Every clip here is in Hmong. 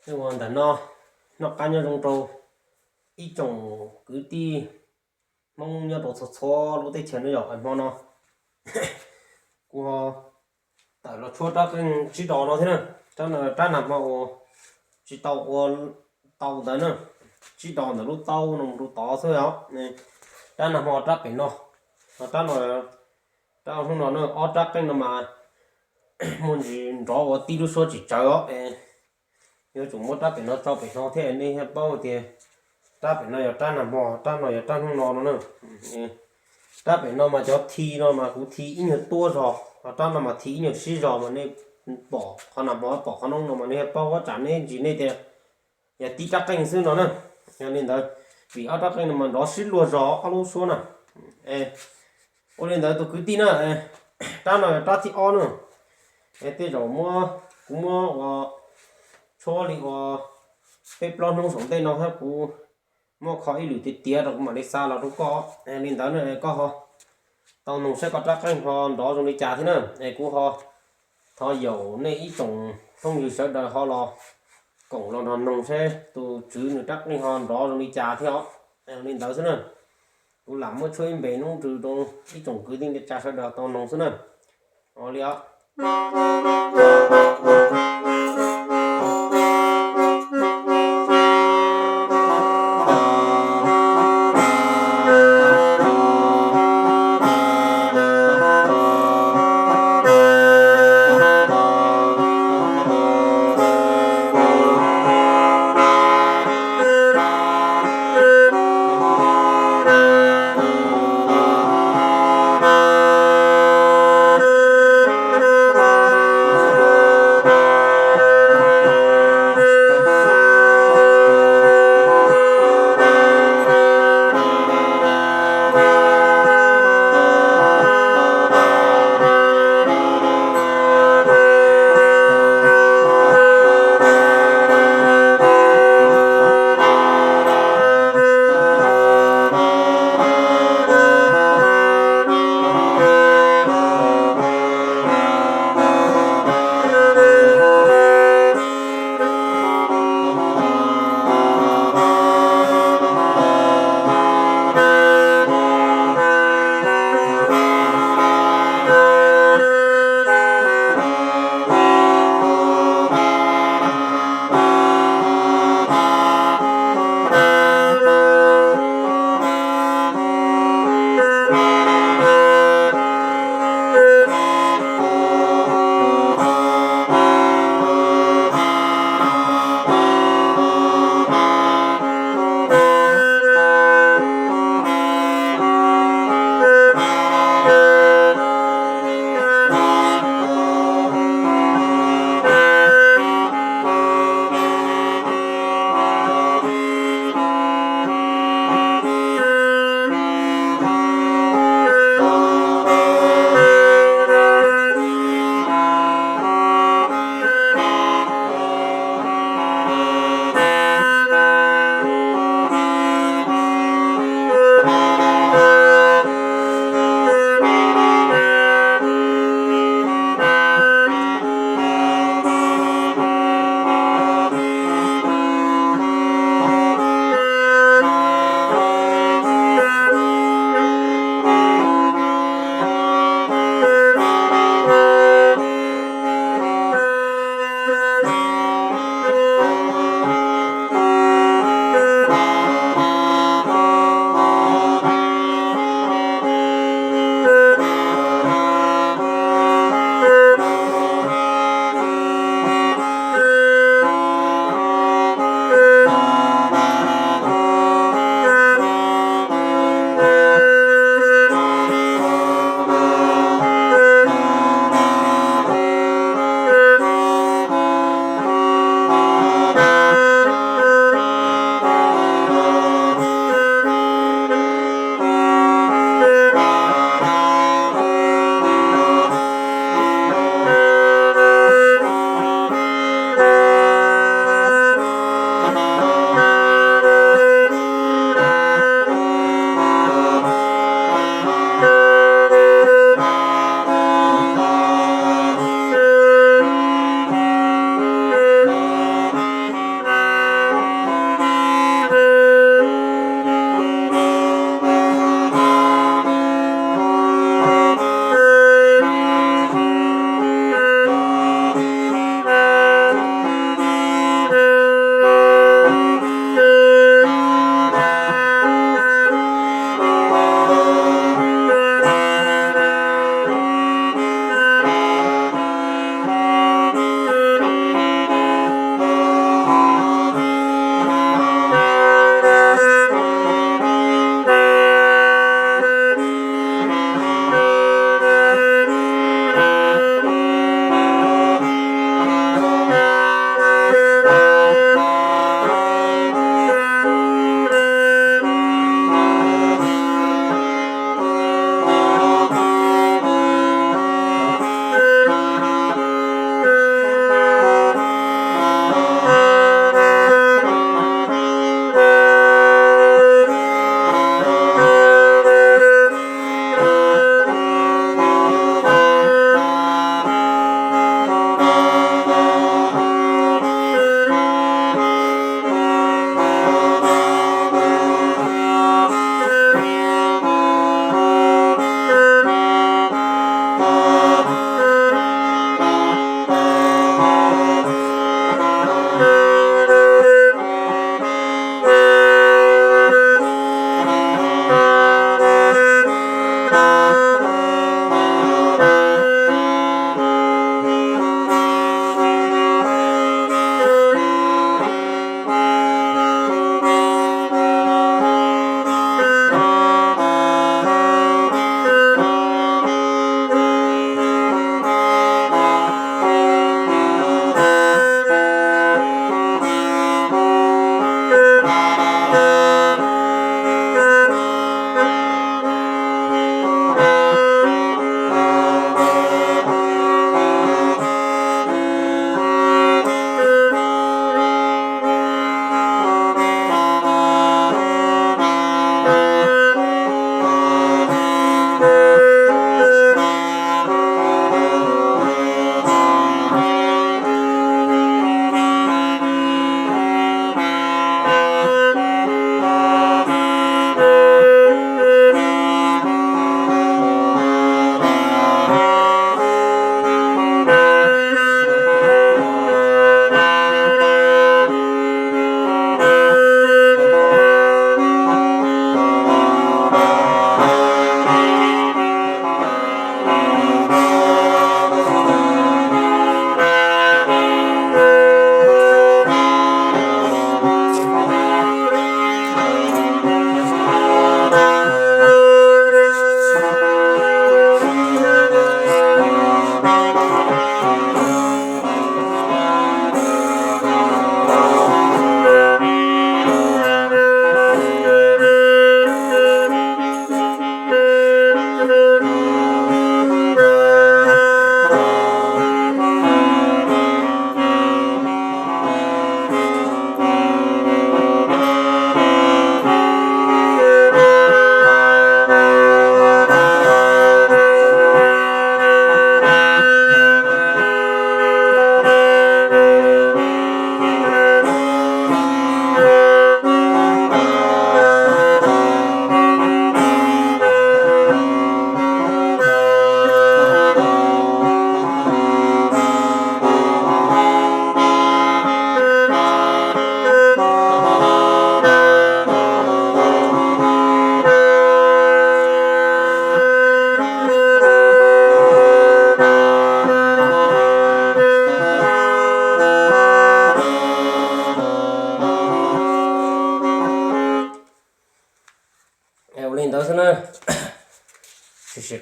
Ntawm no, noj qab nyob zoo rau ib tsoom kwv tij Hmoob nyob rau txhua txhua lub teb chaws no yog hmo no kuv ho tawm los tshuab rab qeej tsib dos no thiab na. Rab no rab nag hmo uas tsis tau ua tau ntawd na, tsib dos ntawm lub taub no mus rau tod xwb os. Rab nag hmo rab pem no, rab no, rab hnub no na, ob rab qeej no mas muaj ntsis nrov ua tib lub suab tsis tsawv os. Yuav tsum muab rab pem no tso pem no thiab nej thiaj paub tias rab pem no yog rab nag hmo, rab no yog rab hnub no no na. Rab pem no mas cov thi no mas kuv thi ib nyuag tuab zog, rab no mas thi ib nyuag sib zog mas nej pom qhov nag hmo pom qhov hnub no mas nej thiaj paub, ua tsam nej ntsis nej tias yog tib rab qeej xwb no na. Yog li ntawd, vim ob rab qeej no mas nrov sib luag zog ob lub suab na. Ua li ntawd tus kwv tij na, rab no yog rab thib ob na. Tej zaum muab, kuv muab ua tshuab li ua peb plaub hnub saum ntej no thiab kuv muab kho ib lwm tiav tiav rau kuv mam li xa los rau koj. Li ntawd na koj ho tau noog saib koj rab qeej ho nrov zoo li cas thiab na. Es kuv ho thov yaum nej ib tsoom phooj ywg sawv daws ho los koom los nrog noog saib tus tswv nws rab qeej ho nrov zoo li cas thiab os. Li ntawd xwb na. Kuv lam muab tshuab ib npe nub rau ib tsoom kwv tij neej tsa sawv daws tau noog xwb na. Ua li os.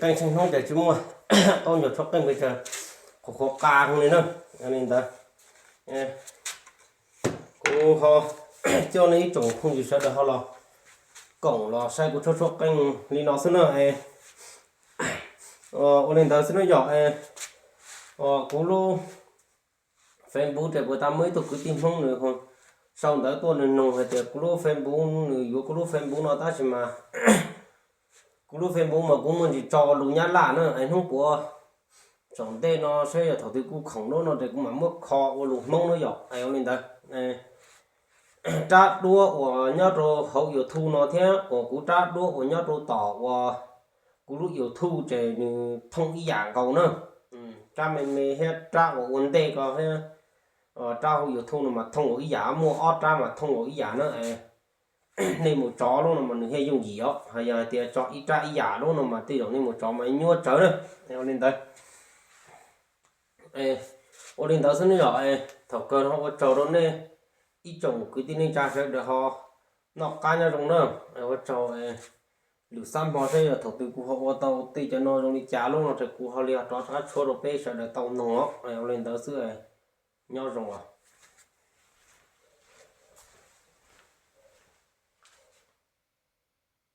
Qeej tsheej hnub ces tsis muaj, taub ncauj tshuab qeej pes tsawg, qhuav qhuav qa li na. Yog li ntawd, kuv ho coj nej ib tsoom phooj ywg sawv daws ho los koom los saib kuv tshuab tshuab qeej li no xwb na. Ua li ntawd xwb na yom. Kuv lub Facebook ces puas tas muaj ib tug kwv tij Hmoob nws sau ntawv tuaj nws nug hais tias kuv lub Facebook, nws yuav kuv lub Facebook no tab sis mas kuv lub Facebook mas kuv muaj ntsis tso lus Nyab Laj na, es hnub puav tsaus ntej no saib yog thaum twg kuv khoom lub no ces kuv mam muab kho ua lus Hmoob na yom. Ua li ntawd, rab duab uas nyob rau hauv YouTube no thiab uas kuv rab duab uas nyob rau tom uas kuv lub YouTube ces nws thooj ib yam nkaus na. Rab me me thiab rab uas ua ntej ko thiab rab hauv YouTube no mas thooj ua ib yam, muaj ob rab mas thooj ua ib yam na. Nej mus tso lub no mas nws thiaj yooj yim os. Ho yog hais tias tso ib rab ib yam lub no mas tej zaum nej mus tso mas nyuaj tsawv na. Ua li ntawd, ua li ntawd xwb ne yom. Thaum kawg ho ua tsaug rau nej ib tsoom kwv tij neej tsa sawv daws ho noj qab nyob zoo na. Ua tsaug, lwm xab hmo saib yog thaum twg kuv ho ua tau tej cov no zoo li cas lub no ces kuv ho li rov qab tshuab rau peb sawv daws tau noog os. Ua li ntawd xwb, nyob zoo os.